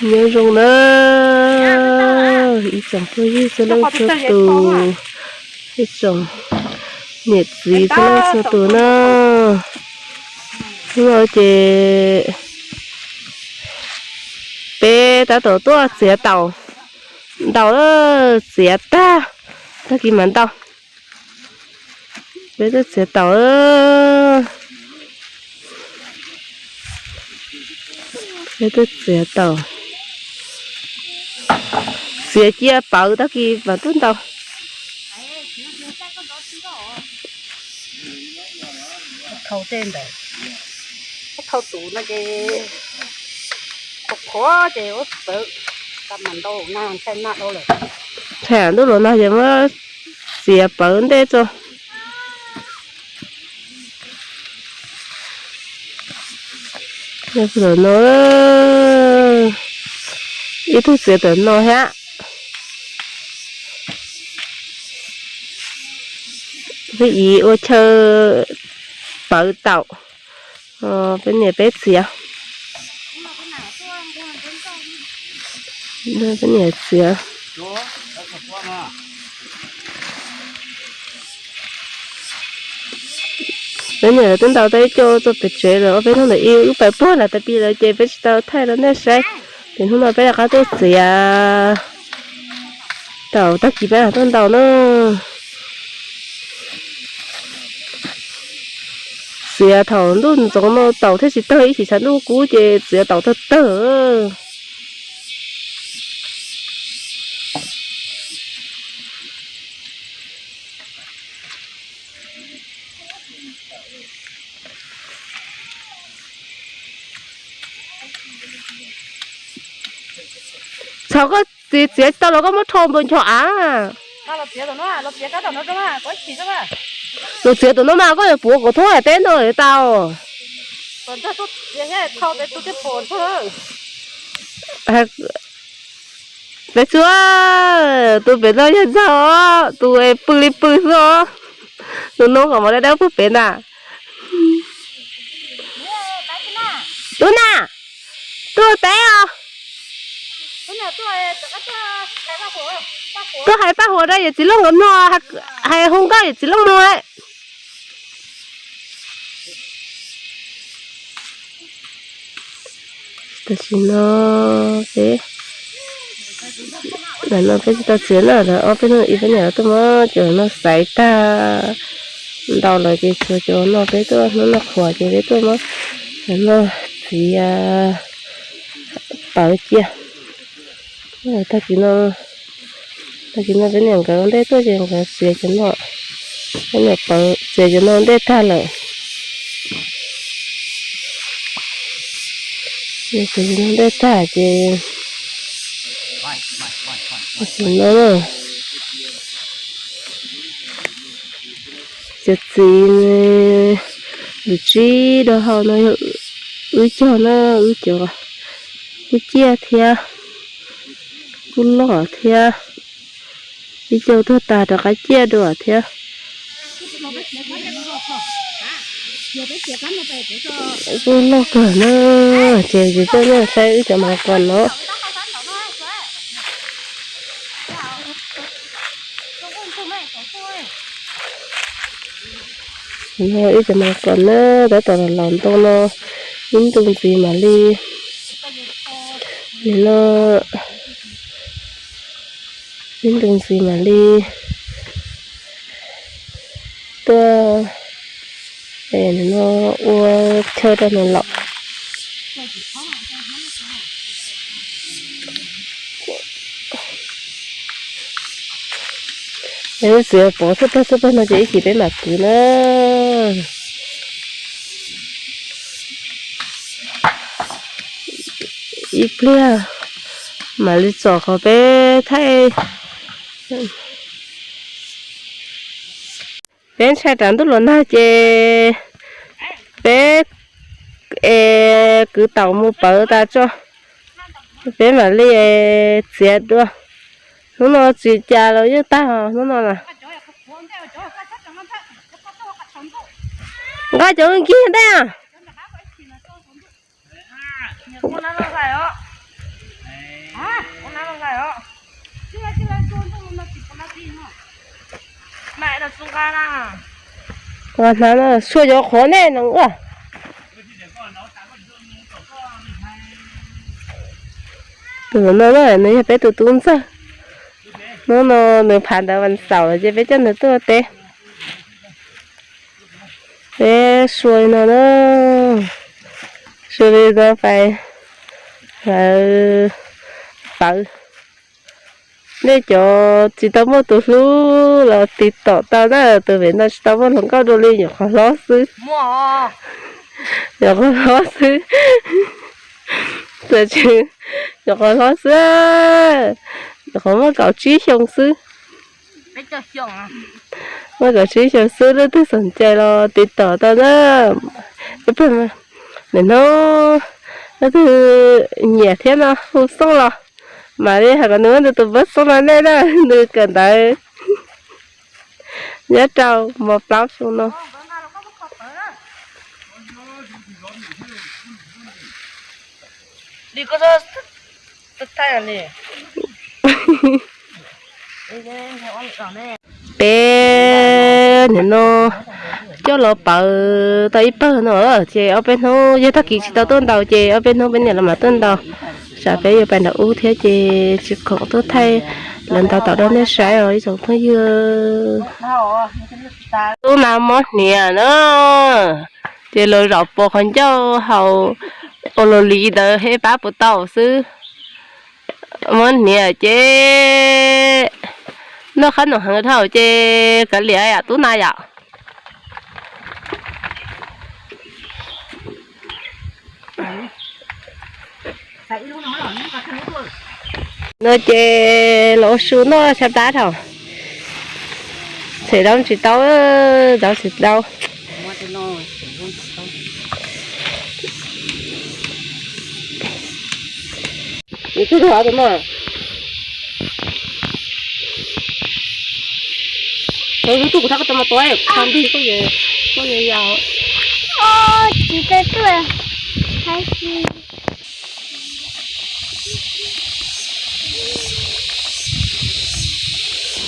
Nyob zoo na, ib tsoom phooj ywg txhua leej txhua tus, ib tsoom niam txiv txhua leej txhua tus na. Hnub no ces peb tab tom tuaj txiav taum ntaus, txiav tag, tag kis mam ntaus. Peb tuaj txiav taum, peb tuaj txiav taum, txiav cia pawv tag kis mam tuaj ntaus. Thau tej ntawd, thau tus no ces qhuav qhuav ces ua txawv, tab mam ntau na, ntshai nag dua lawm. Thaum ntuj los nag ces muab txiav pawv ntej tso. Tam no, ib tug txiav tam no thiab. Peb ib ua chaw pawv taum, peb niam peb txiav. Peb niam txiav. Peb niam twb ntaus tau ib co txog pem tsev lawm, peb hnub ntawd ib wb pais puag nram tais pis lawm ces peb tsis tau thaij rau nej saib. Ces hnub no peb rov qab tuaj txiav taum tag kis peb mam tuaj ntaus na. Txiav thaum ntuj ntxoov no taum thiaj tsis tawg, ib chim tshav ntuj kub ces txiav taum tawg tawg. Txhob, koj txiav txiav tsis tau los koj muab rho npua ncho av. Lus txiav tam no mas koj yuav puav kom thoob hav teb no tau. Peb txhua tus pem no yog ntxawg, tus pw li pw xwb os. Tus noob kom mov dawb dawb puag pem ntag. Tub na, tuaj teb os. Tuaj hais paj huam rau yawm txiv Looj nkawd mloog, hais hu nkauj yawm txiv Looj mloog. Tam sim no peb, ntawm no peb tsis tau txiav na, lawv ob peb hnub ib peb niam lawv tuaj muab cov no xaiv tag ntau lawm ces tshuav cov no peb tuaj hnub no qhuav ces peb tuaj muab cov no txiav pawv cia. Tag kis no, tag kis no peb niam nkawd ua ntej tuaj ces nkawd txiav cov no, peb niam pawv txiav cov no ntej tag lawm. Txiav cov no ntej tag ces, tam sim no na, cov txiv lub tsib rau hauv no yog wb cog na, wb cov kub ciaj thiab kub loj thiab, ib co tuag tas rov qab ciaj dua thiab. Kuj loj kawg na, ces kuv coj nej saib wb cov mas qos no. No ib cov mas qos na, tab tom los laus ntau no, ib ntu ntxiv mam li, nim no ib ntu ntxiv mam li tuaj, no ua chaw rau nws laus. Lub txiv pov xub pawg xub pawg no ces ib chim peb mam kwv na. Ib pliag mam li txog qhov peb thaij. Peb ntshai tsam ntuj los nag ces peb es kwv taum mus pawv tas tso, peb mam li txiav dua. Hnub no tsis cas los yeej tag hnub no na. Nqa cov nkig ntej. Hnab no suav cov qhuav nej no ua. Tus no na, nws yog peb tus tub ntxawg. Hnub no nws phav ntawv vas xaum lawm ces peb coj nws tuaj teb. Peb sua li no na, sua li no pais lawv pawv. Nej cov tsis tau muaj tus hlub los tiv tom tau na, tus pem no tsis tau muaj hluas nkauj dua li, nyuam qhuav hlob xwb. Nyuam qhuav hlob xwb. Txawm tsis, nyuam qhuav hlob xwb, nyuam qhuav muaj kaum tsib xyoo xwb. Muaj kaum tsib xyoo xwb, leej twg xom ncais los tiv tom tau na. Nim no leej twg nyiam thiab no hu xoob los mam li hais kom nws muab nws tus npawb xoob rau nej na, nws kawm ntawv nyob rau mos plaub xyoo no. Peb nim no coj los pawv tau ib pawg no, ces ob peb hnub yog tag kis tsis tau tuaj ntaus ces ob peb hnub peb niam los mam tuaj ntaus. Tsam peb yuav pais nram ub thiab ces tsis khoom tuaj thaij lawv ntaus tom rau nej saib os ib tsoom phooj ywg. Tub nas mob hniav na, ces los zaum pos qhov ncauj haus ua luag li ntawd thiaj pab puas tau xwb. Mob hniav ces noj qab noj heev dhau ces kav liam yam tub nas yom. No ces los ua su noj tshaib plab dhau. Txhem zaub tsis tau, zaub tsis tau. Tsis tau tuaj.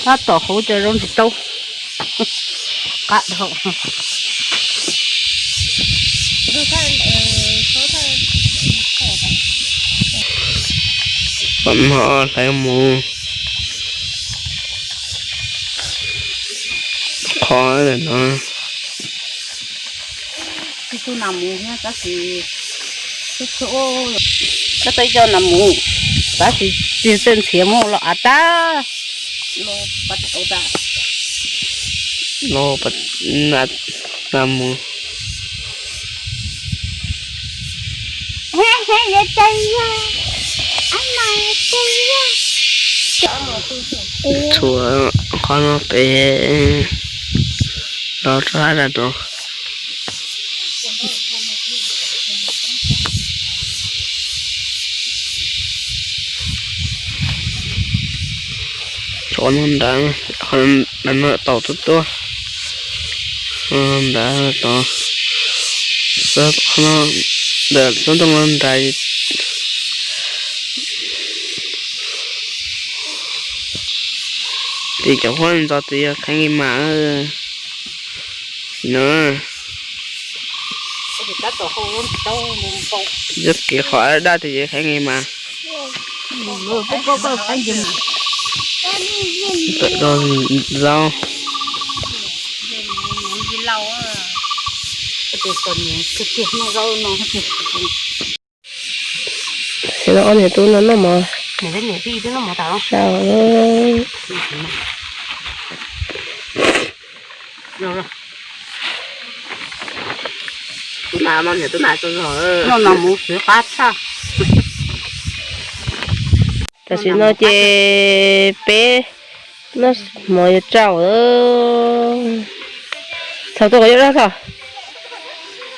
Tab tom hauv cov zoo tsis tau. Qab dhau. Pom no hlais mus qhov no. Ib tug nas mus thiab tab sis, tab sis ib co nas mus tab sis tsis txawj ntxhiav mus los av tab. Nas mus. Txhua qhov no pem los rau hab dam no. Tso no nrad, qhov no tau tuaj tuaj. Nrad tod, qhov no ntawm tsob ntoo no nrad. Tim cov huab ntxo tus yog kheev mas no. Yog kev qhov daj tus yog kheev mas. Tawm do zaub. Ces no ob niam tub no noj mov. Sau. Tam sim no ces peb noj mov yuav tsaus. Txhos tuaj qhov yuav dab txog.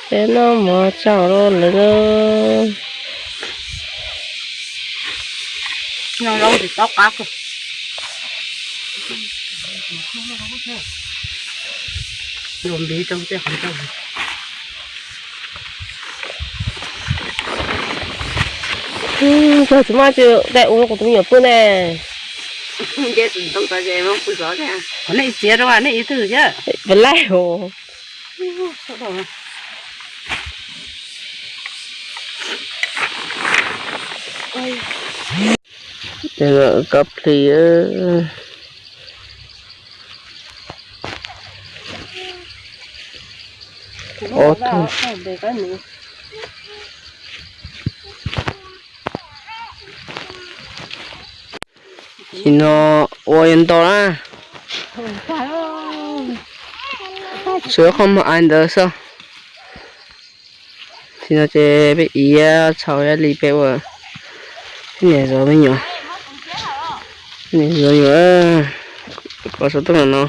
Peb noj mov tsaus lawm. Koj tsis muaj dai ua kuv tus me nyuam pw ne. Nce tus ntoo tod ces muab pw zov thiab. Nej txiav rau nej ib tug thiab. Pab laij hos. Kab plig. Ob tug. Sim no ua yuav ntau na. Tsuas qhov muag ai ntawd xwb. Sim no ces peb iab txhau ib li peb ua niam zov me nyuam, niam zov nyuam, kov xov tooj no.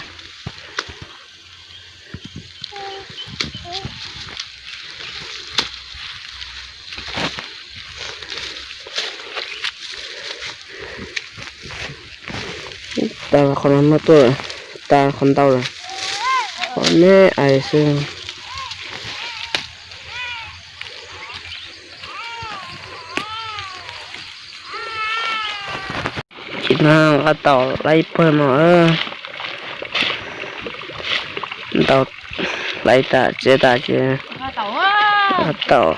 Tas qhov no no tuaj, tas qhov ntau lawm, qhov neb ais xwb. Ces no nqa tau laib pawg no, ntau laib tas txiav tas ces nqa tau.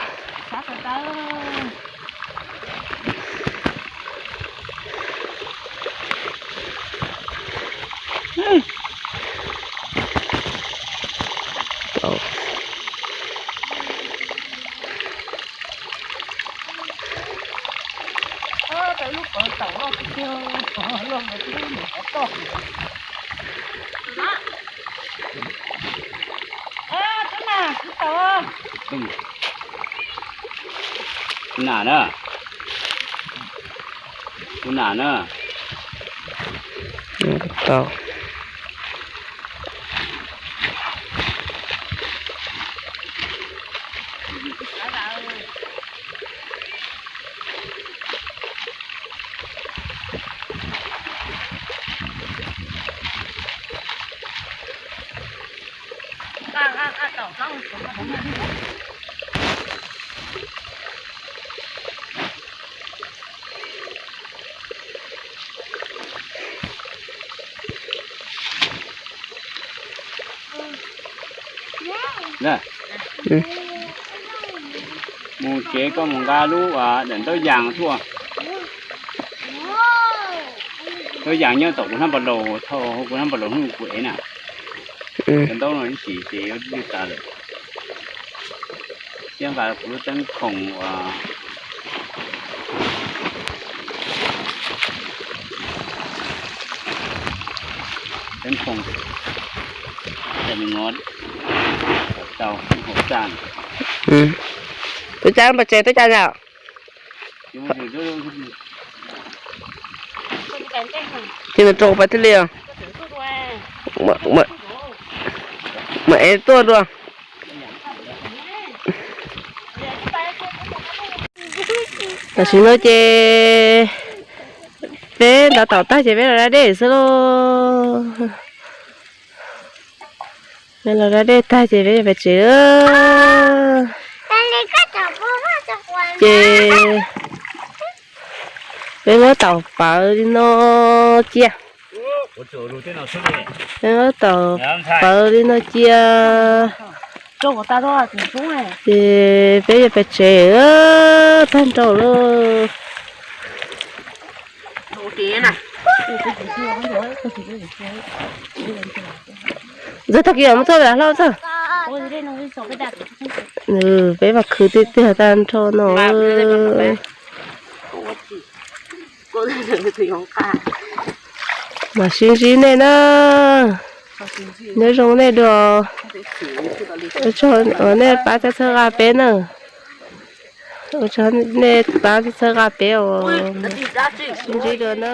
Kuv nam na, kuv nam na. Tau. Mus tsev koj mus nqa lub daim ntaub yas tuaj. Ntaub yas nyob tom kuv hnab pas laus, thauj kuv hnab pas laus hnub kuv ev na. Cov ntaub no ib sim ces yuav lwj tas lawm. Thiab nqa kuv lub teeb khoom uas, teeb khoom, tau hauv txaj. Tuaj cas pas tsev tuaj cas yom? Ces nws rau pas thiaj li os. Mas ev tuaj dua. Tam sim no ces peb ntaus taum tag ces peb los da dej xwb lauj. Peb los da dej tag ces peb yuav pais tsev. Ces peb muab taum pawv li no cia. Peb muab taum pawv li no cia. Ces peb yuav pais tsev, tag nrho lauj. Ntxawg tag kis os, muab txoj lam hlau txog. Peb mas khwv tiag tiag tag nrho no. Mam sib ntsib nej na. Nyob zoo nej dua. Ua tsaug nej pab txhawb nqa peb na. Ua tsaug nej pab txhawb nqa peb os. Sib ntsib dua na.